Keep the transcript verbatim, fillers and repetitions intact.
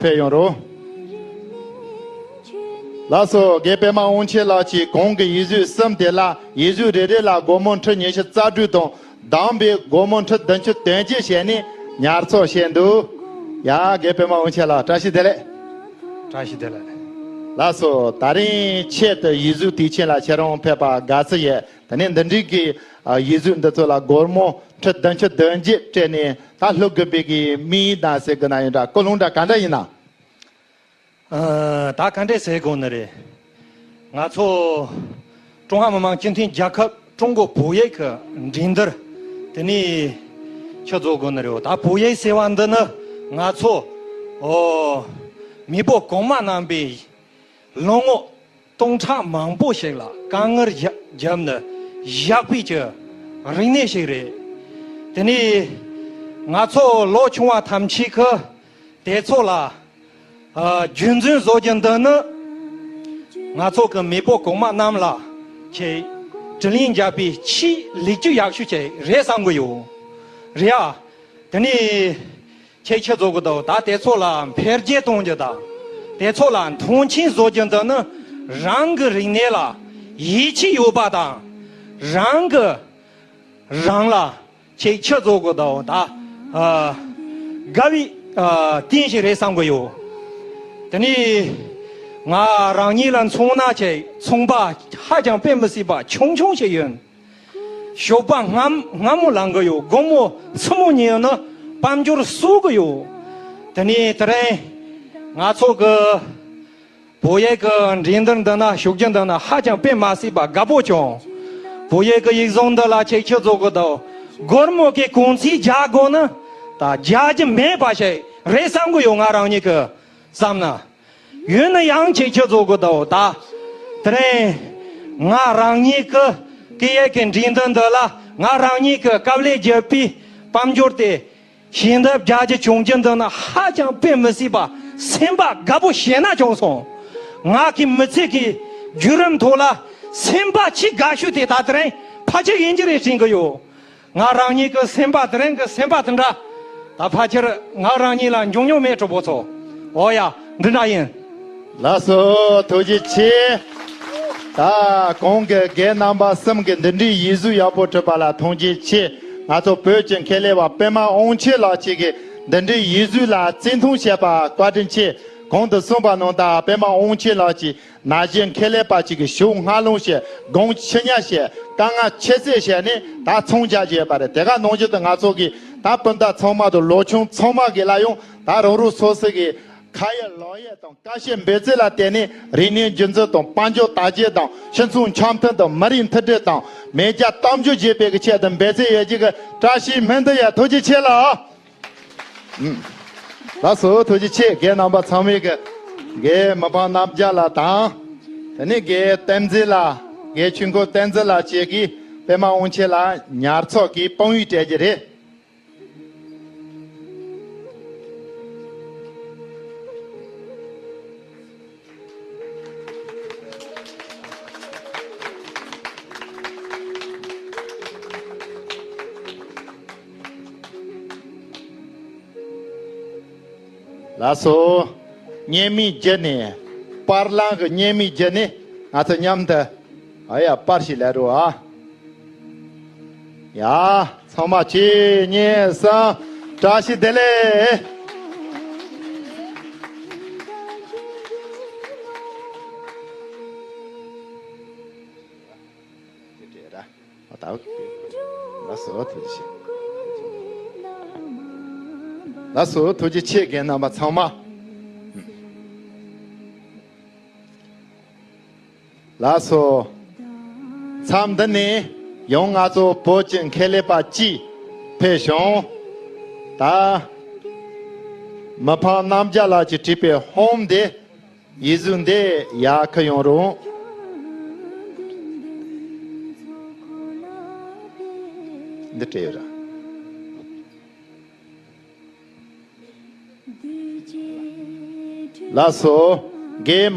ཕེབས་ཡོང་རོགས། ལགས་སོ། རྒན་པད་མ་དབང་ཆེན་ལགས་ཀྱིས་གོང་གི་ཡིག་གཟུགས་གསུམ་དེ་ལ་ཡིག་གཟུགས་རེ་རེ་ལ་སྒོར་མོ་ཁྲི་ཉི་ཤུ་རྩ་དྲུག་དང་། བདམས་པའི་སྒོར་མོ་ཁྲི་བདུན་ཅུ་དོན་བརྒྱད་བྱས་ནས་ཉར་ཚགས་བྱས་འདུག། ཡ། རྒན་པད་མ་དབང་ཆེན་ལགས། བཀྲ་ཤིས་བདེ་ལེགས། བཀྲ་ཤིས་བདེ་ལེགས། ལགས་སོ། ད་རིང་ཆེད་དུ་ཡིག་གཟུགས་དུས་ཆེན་ལ་ཁྱེད་རང་ཕེབས་པ་དགའ་བསུ་ཡོད། དེ་ནས་འདི་འདྲའི་གི་ཨ་ཡིག་གཟུགས་འདི་ཚོ་ལ་སྒོར་མོ་ཁྲི་བདུན་ཅུ་དོན་བརྒྱད་སྤྲད་ནས་ད་ལྷོ་དགོན་པའི་གི་མིའི་ནང་ཟེར་གི་ན་ཡིན་འདྲ། ཀུན་སློང་འདྲ་ག་འདྲ་ཡིན་ན། ཨ། ད་ག་འདྲས་ཟེར་དགོས་ནི་རེད། ང་ཚོ་ཀྲུང་ཧྭ་མི་དམངས་སྤྱི་མཐུན་རྒྱལ་ཁབ་ཀྲུང་གོ་བོད་ཡིག་གི་འགྲན་བསྡུར་དེ་ནས་ཆི་བཟོ་དགོས་ནི་རེད། ད་བོད་ཡིག་ཟེར་བ་འདི་ནི་ང་ཚོ་ཨོ་མེས་པོ་གོང་མ་རྣམ་པས་ལོ་ངོ་སྟོང་ཕྲག་མང་པོ་ཞིག་ལ་དཀའ་ངལ་བརྒྱབ་ནས་བཞག་པའི་གི་རིག་གནས་ཤིག་རེད། དེ་ནས་ང་ཚོ་ལོ་ཆུང་བ་ཐམས་ཅད་ཀྱིས་དེ་ཚོ་ལ་ཨ་རྒྱུན་འཛིན་བཟོ་རྒྱུ་འདི་ནི་ང་ཚོ་གི་མེས་པོ་གོང་མ་རྣམས་ལ་ཆེས་དྲིན་ལན་འཇལ་བའི་ཆེས་ལེགས་སྐྱེས་ཡག་ཤོས་ཅིག་རེད་བསམ་གི་ཡོད། རེད་ཨ། དེ་ནས་ཁྱེད་ཆི་བཟོ་གི་འདུག། ད་དེ་ཚོ་ལ་འཕེལ་རྒྱས་གཏོང་རྒྱུ་དང་། དེ་ཚོ་ལ་མཐོང་ཆེན་བཟོ་རྒྱུ་འདི་ནི་རང་གི་རིག་གནས་ལ་ཡིད་ཆེས་ཡོད་པ་དང་། རང་གི་རང་ལ་ཁྱེད་ཆི་བཟོ་གི་འདུག། ད་ཨ་དགའ་བའི་ཨ་རྟེན་ཞིག་རེད་བསམ་གི་ཡོད། དེ་ནས་ང་རང་ཉིད་ལ་མཚོན་ན་ཁྱེད་ཚོང་པ་ཧ་ཅང་དཔེ་མི་སྲིད་པ་ཆུང་ཆུང་ཞིག་ཡིན། ཞོགས་པ་སྔ་སྔ་མོ་ལངས་གི་ཡོད། དགོང་མོ་མཚན་མོ་ཉིན་ནི་དཔལ་འབྱོར་གསོག་གི་ཡོད། དེ་ནས་དེ་རིང་ང་ཚོ་གི་བོད་ཡིག་གི་འགྲན་བསྡུར་འདི་ན་ཞུགས་རྒྱུ་འདི་ན་ཧ་ཅང་དཔེ་མ་སྲིད་པ་དགའ་པོ་བྱུང་། བོད་ཡིག་གི་ཡིག་ཚང་འདི་ལ་ཁྱེད་ཆི་བཟོ་གི་འདུག། སྒོར་མོ་གི་གུང་ཚིགས་རྒྱག་དགོས་ན་ད་རྒྱག་རྒྱུ་མེད་པ་ཞིག་རེད་བསམ་གི་ཡོད། ང་རང་ཉིད་གི་བསམ་ན། ཡོད་ན་ཡང་ཁྱེད་ཆི་བཟོ་གི་འདུག། ད་དེ་རིང་ང་རང་ཉིད་ཀྱི་སྐད་ཡིག་གི་འགྲན་བསྡུར་འདི་ལ་ང་རང་ཉིད་ཀྱི་དཀའ་ལས་བརྒྱབ་པའི་དཔལ་འབྱོར་དེ་ཞལ་འདེབས་རྒྱག་རྒྱུ་བྱུང་རྒྱུ་འདི་ནི་ཧ་ཅང་དཔེ་མི་སྲིད་པ་སེམས་པ་དགའ་པོ་ཞེ་ན་བྱུང་སོང་། ང་གི་མི་ཚེ་གི་བརྒྱུད་རིམ་ཐོག་ལ་སེམས་པ་ཆེས་དགའ་ཤོས་དེ་ད་དེ་རིང་ཕལ་ཆེར་ཡིན་གྱི་རེད་དྲན་གི་ཡོད། ང་རང་ཉིད་ཀྱི་སེམས་པ་དེ་རིང་གི་སེམས་པ་དེ་འདྲ། ད་ཕལ་ཆེར་ང་རང་ཉིད་ལ་འབྱུང་མྱོང་མེད། གྲོགས་པོ་ཚོ། འོ་ཡ། འདི་འདྲ་ཡིན། ལགས་སོ། ཐུགས་རྗེ་ཆེ། ད་གོང་གི་རྒན་རྣམ་པ་གསུམ་གྱིས་འདི་འདྲའི་ཡིག་གཟུགས་ཡག་པོ་བྲིས་པ་ལ་ཐུགས་རྗེ་ཆེ། ང་ཚོ་བོད་ཀྱི་མཁས་ལས་པ་པད་མ་དབང་ཆེན་ལགས་ཀྱིས་འདི་འདྲའི་ཡིག་གཟུགས་ལ་བརྩི་མཐོང་བྱས་པ་བཀའ་དྲིན་ཆེ། གོང་དུ་གསུངས་པ་ནང་ལྟར་པད་མ་དབང་ཆེན་ལགས་ཀྱིས་ན་གཞོན་མཁས་ལས་པ་ཅིག་གི་ཞོགས་སྔ་ལངས་བྱས། དགོང་ཕྱི་ཉལ་བྱས། དཀའ་ངལ་ཁྱད་བསད་བྱས་ནས་ད་ཚོང་རྒྱག་རྒྱུ་ཡོད་པ་རེད། དེ་ག་ནང་བཞིན་དུ་ང་ཚོ་གིས་ད་སྤུན་ཟླ་ཚང་མ་དང་ལོ་ཆུང་ཚང་མ་གི་ལ་ཡང་ད་རང་རང་སོ་སོ་གི་ཁ་ཡོད་ལག་ཡོད་དང་དཀའ་སྤྱད་འབད་བརྩོན་ལ་བརྟེན་ནས་རིག་གནས་སྒྱུ་རྩལ་དང་དཔལ་འབྱོར་དར་རྒྱས་དང་སྤྱི་ཚོགས་འཆམ་མཐུན་དང་མི་རིགས་མཐུན་སྒྲིལ་དང་མེས་རྒྱལ་གཏམ་རྒྱུད་རྒྱས་པའི་གི་ཆེད་དུ་འབད་བརྩོན་ཡོད་རྒྱུ་གི་བཀྲ་ཤིས་སྨོན་འདུན་ཡོད། ཐུགས་རྗེ་ཆེ་ལགས། ལགས་སོ། ཐུགས་རྗེ་ཆེ། རྒན་རྣམ་པ་ཚང་མས་ཀྱི་རྒན་མི་ཕམ་རྣམ་རྒྱལ་ལགས་དང་། དེ་ནས་རྒན་བསྟན་འཛིན་ལགས། རྒན་ཆོས་འཁོར་བསྟན་འཛིན་ལགས་བཅས་ཀྱིས་པད་མ་དབང་ཆེན་ལགས་ཉར་ཚགས་ཀྱི་དཔང་ཡིག་སྤྲད་རྒྱུ་རེད། ལགས་སོ། བརྙན་མིག་བརྒྱུད་ནས། པར་ལེན་གྱི་བརྙན་མིག་བརྒྱུད་ནས་ང་ཚོ་མཉམ་དུ། ཨ་ཡ། པར་ཞིག་ལེན་རོགས་ཨ། ཡ། ཚང་མ་གཅིག་གཉིས་གསུམ། བཀྲ་ཤིས་བདེ་ལེགས། ལགས་སོ། ཐུགས་རྗེ་ཆེ། ལགས་སོ། ཐུགས་རྗེ་ཆེ། རྒན་རྣམ་པ་ཚང་མ། ལགས་སོ། མཚམས་འདི་ནས་ཡང་ང་ཚོ་བོད་ཀྱི་མཁས་ལས་པ་གཅིག་ཕེབས་བྱུང་། ད་མི་ཕམ་རྣམ་རྒྱལ་ལགས་ཀྱིས་བྲིས་པའི་ཧོམ་དེ། ཡིག་གཟུགས་འདི་ཡར་འཁུར་ཡོང་རོགས། འདི་སྤྲད་ཡོད་ར། ལགས་སོ། རྒན།